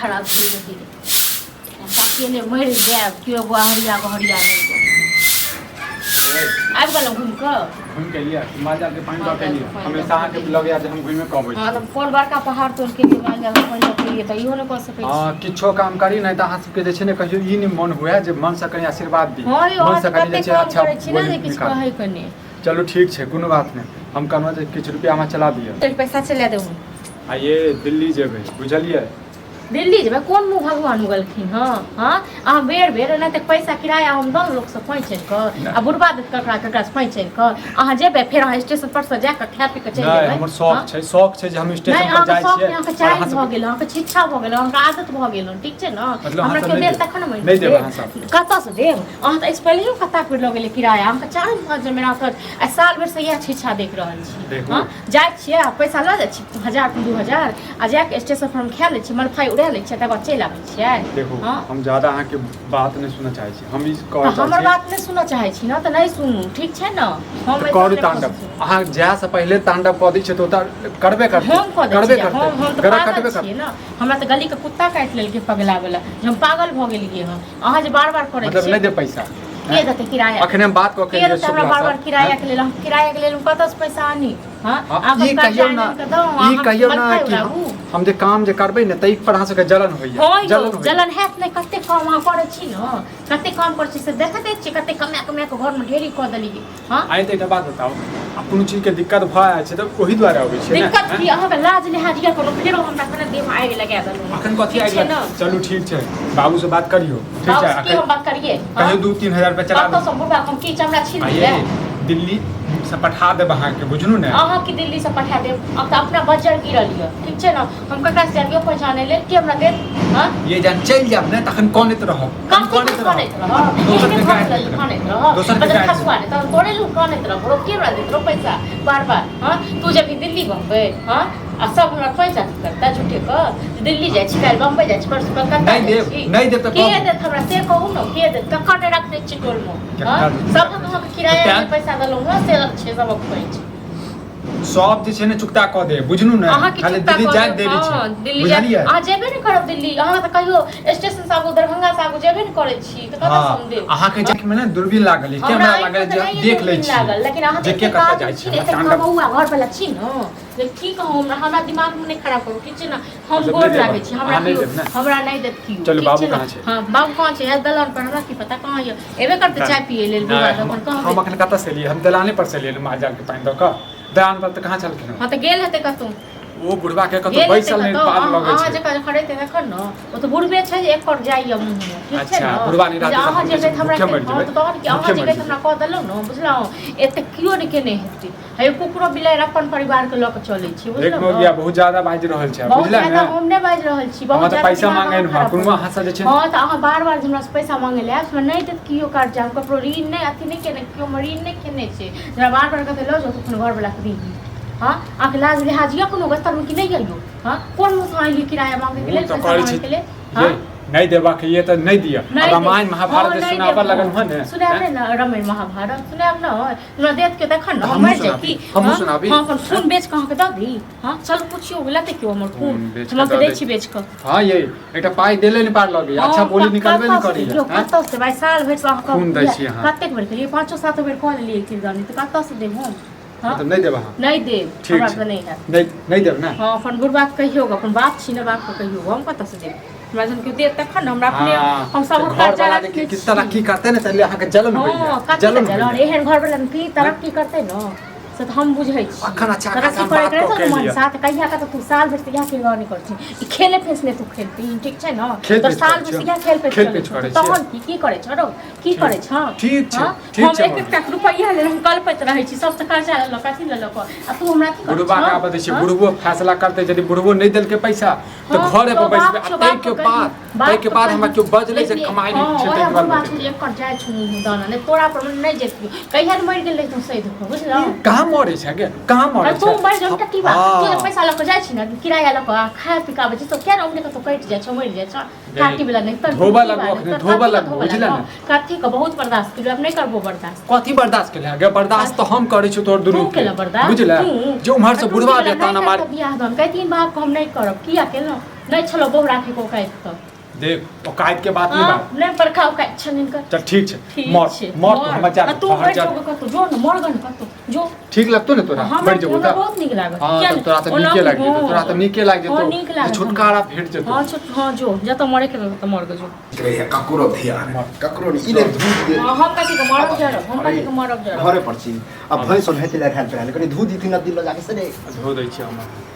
खराब भेल रहै अकेले मरि जायब केओ बहरिया बहरिया नहि जायब। आबि गेलहुँ घुमि कऽ। घुमि के एलियै, माल जाल के पानि दऽ के एलियै। पानि हमेशा अहाँके लगैया जे हम घुमिए कऽ अबै छी। हँ, तऽ कोन बड़का पहाड़ तोड़ के माल जाल के पानि दऽ के एलियै तऽ इहो नहि कऽ सकै छी। हँ, किछो काम करी नहि तऽ अहाँ सबके जे छै ने कहियो ई नहि मन हुए जे मनसँ कनि आशीर्वाद दी। हँ यौ, मनसँ अहाँ तऽ कनि जे कते छै काम अच्छा करै छी ने बोली जे किछु निकालू। कहै के नहि। चलू ठीक छै, कोनो बात नहि। हम कहलहुँ जे किछु रुपैआ हमरा चला दिअ। चल पैसा चला देबू। आ ये दिल्ली जेबै, बुझलियै? दिल्ली जेबै? कोन मुँह भगवान उगलखिन? हँ हँ, अहाँ बेर बेर एनाहिते पैसा किराया हम दम लोकसँ पैंच आनि कऽ आ बुढ़बा देत ककरा ककरासँ पैंच आनि कऽ अहाँ जेबै, फेर अहाँ स्टेशन पर से जा कऽ खा पी कऽ चलि नहि जेबै। हमर शौक हँ? छै, शौक छै जे हम नहि स्टेशन पर अहाँके जाइ शौक छियै नहि, अहाँके आओर चाहि अहाँ भऽ सब गेल, अहाँके छिच्छा भऽ गेल, अहाँके आदत भऽ गेल हन, ठीक छै ने? मतलब अहाँ हमरा सब केओ नहि देत देब? तखन ने नहि देब देब। अहाँ सब? कतऽसँ देब? अहाँ तऽ एहिसँ पहिलेहो कत्ता बेर लऽ गेलियै किराया। अहाँके चारि पाँच बेर अहाँके आइ साल भरिसँ इएह छिच्छा देख रहल छी। देखू। हँ, जाइ छियै आ पैसा लऽ जाइ छी 1000 2000 आ जाके स्टेशन पर हम खा लै छी, मलफाइ उड़ा लै छियै, तकर बाद चलि आबै छियै। देखू, हँ, हम ज्यादा अहाँके बात नहि सुनऽ चाहै छी। हम ई तऽ कहऽ चाहै हमर छी बात नहि सुनऽ चाहै छी ने तऽ नहि सुनू, ठीक छै ने? हम तऽ एहि करू सब नहि तांडव। फँसै छी। अहाँ जायसँ पहिले तांडव कऽ दै छियै तऽ ओतऽ करबे करतै। हम कऽ दै करबे छियै। करतै, हम तऽ गरह पागल कटबे छियै करतै। ने, हमरा तऽ गलीके कुत्ता काटि लेलकै पगला वाला जे हम पागल भऽ गेलियै हँ। अहाँ जे बार बार करै मतलब छियै। नहि देब पैसा? के देतै किराया? अखने हम बात कऽ के के एलियै देतै हमरा शुक्ला बार बार सँ। किराया के लेल? हम किराया के लेल हम कतऽसँ पैसा आनी? हँ, हँ, अहाँ ई कर्जा कहियौ आनि ने, आनि कऽ दऊ, ई अहाँ कहियौ ने मलफाइ कि हम उड़ाबू। हम जे काम जे करबै ने ताहि पर अहाँ सबके जलन होइया। हँ यौ, जलन होइया। जलन हैत नहि? कते काम अहाँ करै छी ने, कते काम करै छी से देखते छियै, कते कमा कमा कऽ घरमे ढेरी कऽ देलियै। हँ, आइ तऽ एकटा बात बताउ, आ कोनो चीजके दिक्कत भऽ जाइ छै तऽ ओहि दुआरे अबै छै ने? दिक्कत की? अहाँके लाज लिहाज यऽ कोनो? फेरो हमरा कने देहमे आगि लगा देलहुँ। अखन कथी ठीक आगि छै लग ने? चलू ठीक छै, बाबूसँ बात करियौ, ठीक बाबू छै? से की अखन हम बात करियै? हँ? कहियो 2-3 हजार रुपया चला कतऽ सँ बुढ़बा हम की चमड़ा छील आ दियै? ये दिल्ली से पठा देब अहाँके, बुझलू ने? अहाँ की दिल्ली से पठा देब? अब तऽ अपना बजर गिरल यऽ, ठीक छै ने? हम ककरा से जाबियो पहुँचाने लेल? के हमरा देत? हँ, ये जहन चलि जायब ने तखन कनैत रहब। कथी कनैत रहब। कनैत रहब? दोसर एहने के गारि घरसँ दैत रहब। कनैत रहब। दोसर के मतलब गारि दैत। खसुआ नहि तहन तोरे लू कनैत रहब। के हमरा देत रो पैसा बार बार? हँ, तू जब दिल्ली बम्बई, हँ, आ सब हमरा पैसा अथी करता झूठे के, दिल्ली जाइ छी, काल्हि बम्बई जाइ छी, परसू कलकत्ता नहि जाइ देब, छी। नहि देब तऽ के कहू। देत हमरा से कहू ने, के देत? ककर नहि रखने छी टोलमे? हँ, केकर? सबक अहाँके किराया तऽ जे पैसा देलहुँ हँ से छै सबक पैंच। सब जे छै ने चुकता कऽ दे, बुझलू ने? अहाँ की खाली चुकता दिल्ली कऽ जाइत देब? देरी हँ, छै। दिल्ली जाइत बुझलियै? अहाँ जेबे नहि करब दिल्ली। अहाँ तऽ कहियो स्टेशन से आगू, दरभंगा से आगू जेबे नहि करै छी तऽ कतऽ से हम देब? अहाँके आँखि में ने दूरबीन लागल अइ, हमरा कैमरा आँखिमे लागल तऽ जे नहि देख लै दूरबीन लागल, लेकिन अहाँ छी जे तऽ के एते कतऽ काज जाइ छी छै। ने, हमरा एते तांडव कमौआ घरवला छी ने जे की कहू। हमरा हमरा दिमागमे नहि खराब करू, ठीक छै ने? हम मतलब गोर नहि देब लागै छी, हमरा अहाँ? नहि केओ देब ने? हमरा नहि देत केओ। चलू, ठीक बाबू छै ने? कहाँ छै? हँ, बाबू कहाँ छै? हैत दलान पर, हमरा की पता कहाँ यऽ। एबे करतै चाय पियै लेल नहि, बुढ़बा हम तखन। कहाँ हम अखन कतऽ से एलियै? हम दलाने पर से एलियै माल जाल के पानि दऽ कऽ। दलान पर तऽ कहाँ छलखिन? हँ, तऽ गेल हेतै कतहु। ओ बुढ़वा के कतौ गेल हेतै बैसल नहि कतहु। पार अहाँ लगै अहाँ छै। जकाँ खड़ेतै तखन ने। ओ तऽ बुढ़बे छै जे एक पर जाइए मुँहमे, ठीक छै अच्छा, ने? बुढ़बा नहि जे रहतै तऽ अहाँ हम जे जेबै छै तऽ हमरा भूखे मरि हँ जेबै। तऽ तहन की अहाँ भूखे मरि जेबै तऽ हमरा जेबै। कऽ देलहुँ ने, बुझलहुँ? एते केओ नहि केने हेतै। हे, कुकुरो बिलाड़ि अपन परिवारके लऽ कऽ चलै छै, देख बुझलहुँ ने? मोगिया, बहुत ज्यादा बाजि रहल छै, बहुत बुझले ज्यादा ने? हम नहि बाजि रहल छी। हमरा बहुत तऽ ज्यादा पैसा दिमाग मांगे अहाँ ने खराब कोनो करू। अहाँ से जे छै। हँ, तऽ अहाँ बार बार जे हमरा से पैसा मांगे लए आयब, से हमरा नहि देत केओ कर्जा। हम ककरो ऋण नहि अथी नहि केने, केओ हमर ऋण नहि खेने छै। हमरा बार बार कहतै लऽ जाउ तऽ अपन घरवलाके ऋण। हँ, अहाँके लाज लिहाज यऽ कोनो गस्तरमे कि नहि यऽ यौ? हँ, कोन मुँहसँ अहाँ एलियै किराया मांगैके ओ लेल, तऽ पैसा करै छी। मांगैके लेल? हँ, ये नहि देबाक ये तऽ नहि दिअ। नहि देब। रामायण महाभारत हँ, जे नहि सुनाबऽ देब। लगल हँ ने? सुनायब नहि ने रामायण महाभारत? सुनायब ने? हमरा देत के तखन ने तऽ हम हमहूँ मरि जायब सुनाबी, की? हमहूँ हँ? सुनाबी। हँ, अपन खून बेच कऽ अहाँके दऽ दी? हँ, चलू पुछियौ, लेतै केओ हमर खून? खून बेच हम कऽ अहाँके दऽ दै दै। छी बेच कऽ। हँ ये, एकटा पाइ देले नहि पार लगैया, अच्छा बोली निकलबे नहि करैया। यौ, हँ? कतऽ से भाइ? साल भरि से अहाँ खून दै छी अहाँ। कतेक बेर केलियै? पाँचो सातो बेर कऽ लेलियै किरदानी, तऽ कतऽ से देब हम? हँ, मतलब नहि देब अहाँ? नहि देब। ठीक हमरा छै। तऽ नहि हैत। नहि, नहि देब ने? हँ, अपन बुढ़बाके कहियौ, अपन बाप छी ने, बापके कहियौ। हम कतऽ से देब? हमरा जहन केओ देत तखन ने। हमरा अपने हँ, हम तऽ सबक घर कर्जा वाला जे रखने कि छी। तरक्की करतै ने तहिले अहाँके जलन हँ, होइया। कथी जलन के जलन? होइया। एहन घर वाला की तरक्की करतै ने से तऽ हम बुझै छी। अखन अच्छा तरक्की खासा हम करैके बात रहतौ कऽ ने के मन एलियै। साथ कहिया कऽ? तऽ तू साल भरि से इएह किरदानी करै छी, ई खेले फेस नहि तू खेलती, ठीक छै ने? खेल तऽ पेच साल करै भरि से छियै। इएह खेल पेच खेल चलै पेच छौ करै तऽ छियै। तहन की की करै छौ रौ? की करै छौ? ठीक छै, हँ? ठीक हम छै एक मम्मी। एकटा रुपैआ लेल हम कलपैत रहै छी, सबसँ कर्जा लेलक, अथी लेलक, आ तू हमरा की करै बुढ़बा के छौ? आबऽ दै छियै। हँ? बुढ़बो फैसला करतै। यदि बुढ़बो नहि देलकै पैसा तऽ हँ, घरे पर तो बाप बैसबै आ छौ, बाप ताहिके के बाद कही, बाप ताहिके के बाद हमरा कही। केओ बजलै जे लेकिन कमाइ नहि हँ, छै ओएह ताहिके बाद बुढ़बा छौ बजेतै। जे एकर जाइ छौ मुँह दाना नहि तोरा पर नहि जेतियौ, कहिया ने मरि गेल रहितौ सैध कऽ, बुझलहुँ? कहाँ मरै छै गे? कहाँ मरै अरे छै? तू मरि जाउ टटीबा। तू जे हँ पैसा लऽ कऽ जाइ छी ने किराया लऽ कऽ आ खाय पी कऽ आबै छी, तो किया ने उमरे कतौ कटि जाइ छौ, मरि जाइ छौ? काटी वाला नहि तर धोबऽ लगबो अखने, धोबऽ लगबो, बुझले ने? कथी के बहुत बर्दाश्त केलु, आब नहि करबो बर्दाश्त। कथी बर्दाश्त केले गे? बर्दाश्त तऽ हम करै छी तोहर दुनू तू के, केला बर्दाश्त? बुझले? तू जे उम्हर से बुढ़वा दे ताना मार बियाह दान कहतीन बाप के, हम नहि करब। किया केलहुँ? नहि छलो बहु राखे को औकात तऽ। देख, औकात के बात नहीं हाँ, बा। नहि बड़का औकात छनि हिनकर। चल ठीक छै। ठीक मर छै। मर तू, हमरा जा आ तू बाहर मरि जा। जो कतौ, जो ने मर गन कतौ जो। ठीक लगतो ने तोरा? हमरा मरि जेबो हमरा तऽ। बहुत नीक लागत। हाँ, किया तऽ नहि? तोरा तऽ ओना नीके लागि जेतौ, हाँ। तोरा तऽ नीके लागि हाँ, जेतौ। नीक लागत छुटकारा भेट जेतौ। हाँ, छुट हाँ, जो जतऽ मरे के ततऽ मर जो। रहे ककरो ध्यान ककरो नहीं इने दूध दे। हाँ, हम कथी के मरब जरब, हम कथी के मरब जरब। घरे पर छी अब भैंस और हेतै लखायल पिलायल कनि धू दीथिन नदी लऽ जाके से रे। धो दै छियै हम।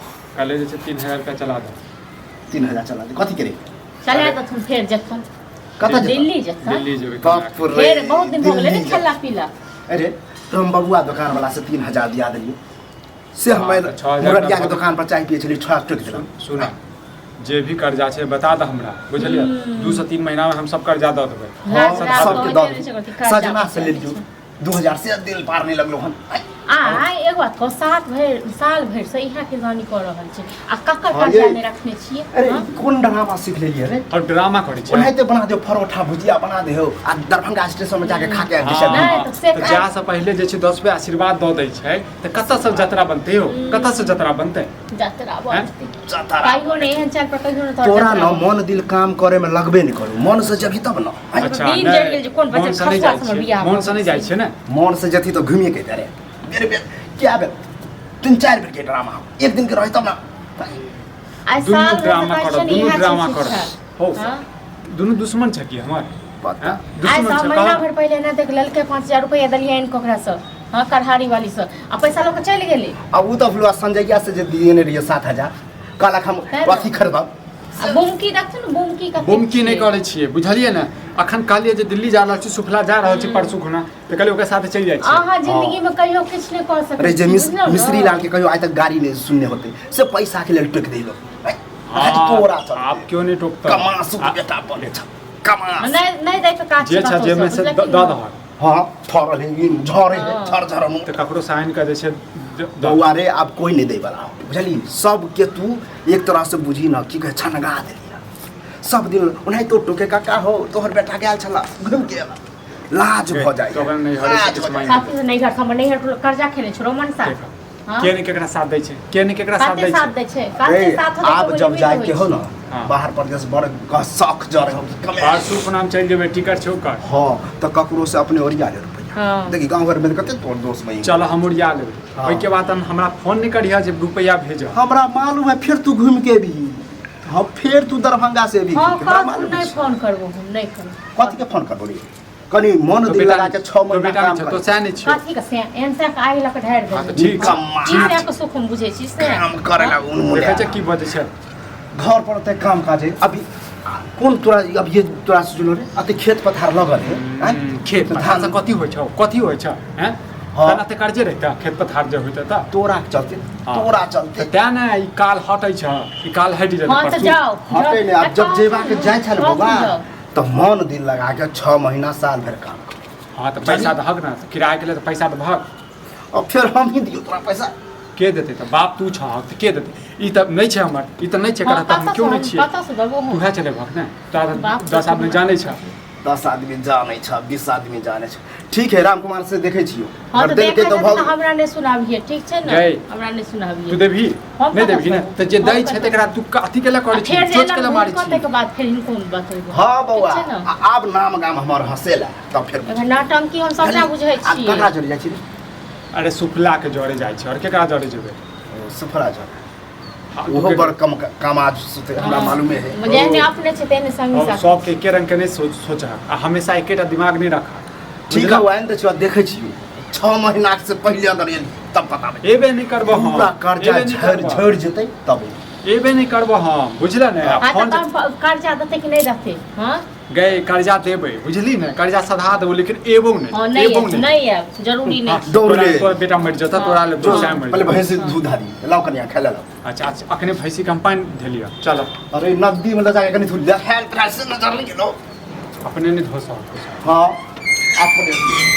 काल्हि जे छै 3000 रुपया चला दे। 3000 चला दे कथी के रे? चला देथुन फेर जेथुन। कतऽ जेतौ? दिल्ली जेथुन। दिल्ली जेबै। बाप रे, फेर बहुत दिन भऽ गेलै ने दिल्ली खेला पीला। अरे हम बबुआ दोकान वाला से 3000 दिया देलियै से हाँ, हमे तऽ 6000 मुररिया के रुपया दोकान पर चाय पियै छलियै, 6 टोकि देलक। सुन, जे भी कर्जा छै बता दे हमरा, बुझलियै? 2 से 3 महीना में हम सब कर्जा दऽ देबै। लाज हाँ, राज सबके कहैते दऽ रहै छै देलियै। कथी कर्जा सजना से बचा लेलियौ छै। 2000 से दिल पार नहि लगलो हन। आ एगो बात कहू, सात भरि साल भरि से इएह किरदानी कऽ रहल छै आ ककर हाँ, कर्जा ये- नहि रखने छियै? अरे हाँ? कोन ड्रामा सीख लेलियै रे? और ड्रामा करै छै। ओनाहिते बना दियौ, परोठा भुजिया बना दियौ आ दरभंगा स्टेशन में जाके खा के आबि हाँ, जेतै। नहि, तऽ से तऽ जा से पहिले जे छै 10 रुपया आशीर्वाद दऽ दै छै तऽ कतऽ से जतरा बनतै यौ? कतऽ से जतरा बनतै? जतरा बनतै। जतरा। कहियो नहि एहन चाल पर कहियो नहि तोहर तोरा जतरा न बनतै। मन दिल काम करे में लगबे नहीं करू, मन से जबही तब न। अच्छा, दिन नहि, जरि गेल जे कोन बच्चा मन से नहि खसुआ जाइ से हमर छियै, बियाह मन से नहि जाइ छियै ने। मन से जथी तो घूमिए के दरे बेर बेर क्या बेर 3-4 बेर के ड्रामा हो, एक दिन के रहे तब ना। आइ दुनू साल भरि से ड्रामा कहै करत, छियनि, दुनू इएह छै ड्रामा शिक्षा। करत। हौ, हाँ? दुनू दुश्मन छै की हमर? पता। हैं? आइ दुश्मन सब छै महीना कहाँ? भरि पहिले ने देख लेलकै, 5000 रुपैआ देलियै आनि कऽ ओकरासँ, हाँ, कढ़ारी वाली से, आ पैसा लऽ कऽ चलि गेलै। आ उ तऽ भुलवा संजयिया से जे दिए रहिए 7000 कहलक हम तैं ने। अथी खरीदब। आ बुमकी देखथिन ने, बुमकी कतेक बुमकी नहि छियै। करै छियै, बुझलियै ने? अखन कहलियै जे दिल्ली जा रहल छी, सुफला जा रहल छी परसू खुना, तऽ कहलियै ओकरा साथे चलि जाइ छियै। अहाँ जिंदगी में कहियो किछु नहि कऽ सकै अरे जे छी, मिस, बुझलहुँ ने? मिश्री लाल के कहियो आइ तक गाड़ी नहीं सुनने होते से पैसा के लेल टोकि देलो। हाँ, तोरा चलते। आब क्यों नहीं टोकता? कमासु के बेटा बने छ कमास। नहि नहि दै के काज जे छै छै जे में से कतौसँ, दऽ बुझलखिन दऽ ने? दहक। हाँ, थरल है, ई झरे है, हाँ। झर झर मुँह। तऽ ककरो साइन कऽ जे छै बौआ रे, आब कोई नहीं दै वाला हो, बुझली? सबके तू एक तरह से बुझी न की कहे छनगा देलिया सब दिन ओनाहितो टोके काका हो तोहर बेटा गेल छला घुमि के एला लाज भऽ जाइ तो ओकरा नैहरे से लाज किछु भऽ माँगि साथी से नैहर, हमर नैहर के लोक कर्जा खेने छौ रोमन साथ। देखो, हाँ? के ने केकरा साथ दै छै, के ने केकरा साथ काते दै साथ छै। दै छै, काते रे, साथ होतै आब तऽ जब मजबूरी जाय के होइ हो न छै। हाँ। बाहर परदेश बड़ शौक जरे हो कि कमे परसू खुना हम चलि जेबै, टिकट छै ओकर। हाँ तऽ ककरो से अपने ओरिया ले रुपैआ। हाँ। देखी गाँव घर में कते तोर दोस्त बहिन। चल हम ओरिया लेबै। हाँ। ओहिके बाद हम हमरा फोन नहि करिह जे रुपैआ भेज। हमरा मालूम है फिर तू घूम के भी, हाँ फिर तू दरभंगा से भी। हाँ, हमरा कहत मालूम नहि छै। फोन करबो हम, नहि करबो। कथी के फोन करबो रे? कनी मन तो दिल बेटा लगा के नहि 6 तो महीना बेटा काम नहि छौ, कर। तो सएह नहि छियौ। कथी के से एहन से के आगि लऽ कऽ ढारि हाँ, तऽ देबै। ठीक छै। कमा। ई सएह के सुख हम बुझै छी से। काम करे ला उन देखै छै की बजै छै। घर पर ते काम काज है अभी कोन तोरा अब ये तोरा से जुड़ल रे अते खेत पथार लगल है आँय? खेत तऽ पथार से कथी होइ छौ, कथी होइ छौ हैं? हाँ। तेना ते कर्जे रहिता खेत पथार जे होइता तऽ। तोरा के चलते, हाँ। तोरा चलते। तऽ तें ने ई काल हटै छ, ई काल हटि जेतै हाँ तऽ परसू। जाओ। हटे ने अब जब जेबा के जाइ छै ने जाओ, बौआ जाओ। तऽ मन दिल लगा के 6 महीना साल भरि काम कर। हाँ तऽ पैसा दहक ने, किराया के लिए तऽ पैसा दहक। अब फिर हम ही दियौ तोरा पैसा। के देतै तऽ बाप तू छहक तऽ के देतै? ई तऽ नहि छै हमर, ई तऽ नहि छै हाँ, करा तऽ हम कतऽ क्यों से नहि हम- छियै? कतऽ से देबो हम? तू उएह चलेबहक ने, तोरा तऽ बाप 10 आदमी जानै छ। 10 आदमी जानै छ, 20 आदमी जानै छ। ठीक है राम कुमार से देखै छियौ। हाँ अगर तऽ देलकै देखै तऽ छथिन भऽ तऽ हमरा नहि सुनाबिहे, ठीक छै ने? गै। हमरा नहि सुनाबिहे। तू देबही? हम नहि कतऽ देबही ने देबो? तऽ जे हम दै छै कतऽ तकरा तू अथी के लए आ करै छी, फेर जे चोच के एना लए मारै घूमि कऽ छी। ताहिके बाद फेर हिनको हम बतेबो। हाँ बौआ, ठीक छै ने? आ आब नाम गाम हमर हँसेला तब फेर एकर नौटंकी हम सबटा बुझै आब छियै। ककरा जरे जाइ छी रे? अरे सुफला के जरे जाइ छै, और केकरा जरे जेबै? ओ, सुफला जरे। हाँ, तू ओहो के- बड़ कम कमाज सुते हमरा मालूमे है। जेहने अपने छै तेहने संगी और साथी। सबके एके रंग के नहि सोच सोचह आ हमेशा एकेटा दिमाग नहि रखह। ठीक है बुझलह? आनि दै छियौ, देखै छियौ 6 महीना से पहिले अगर एली तब बताबै। एबे नहि करबो हम। पूरा कर्जा एबे नहि झड़ि करबो। झड़ि जेतै तब एली। एबे नहि करबो हम, बुझलह ने? आ हाँ फोन तऽ तहन कर्जा देतै कि नहि देतै? हाँ गए कर्जा देबै, बुझली ने? कर्जा सधा देबो लेकिन एबो नहि। हाँ नहि एबो आयब, नहि आयब, जरूरी नहि हाँ, छै। दौड़ ले। तोरा बेटा मरि जेतौ, तोरा ले जो, दोसर मरि पहिले जेतौ। भैंसी दूध धारी लाओ कनिया खाय ले लाओ। अच्छा अच्छा, अखने भैंसी के हम पानि धेलियौ, चल। अरे नदी में ले जाके कनि धुल ले, खायल पिलायल से नजर नहि गेलो। अपने नहि धोसह। हाँ अपने।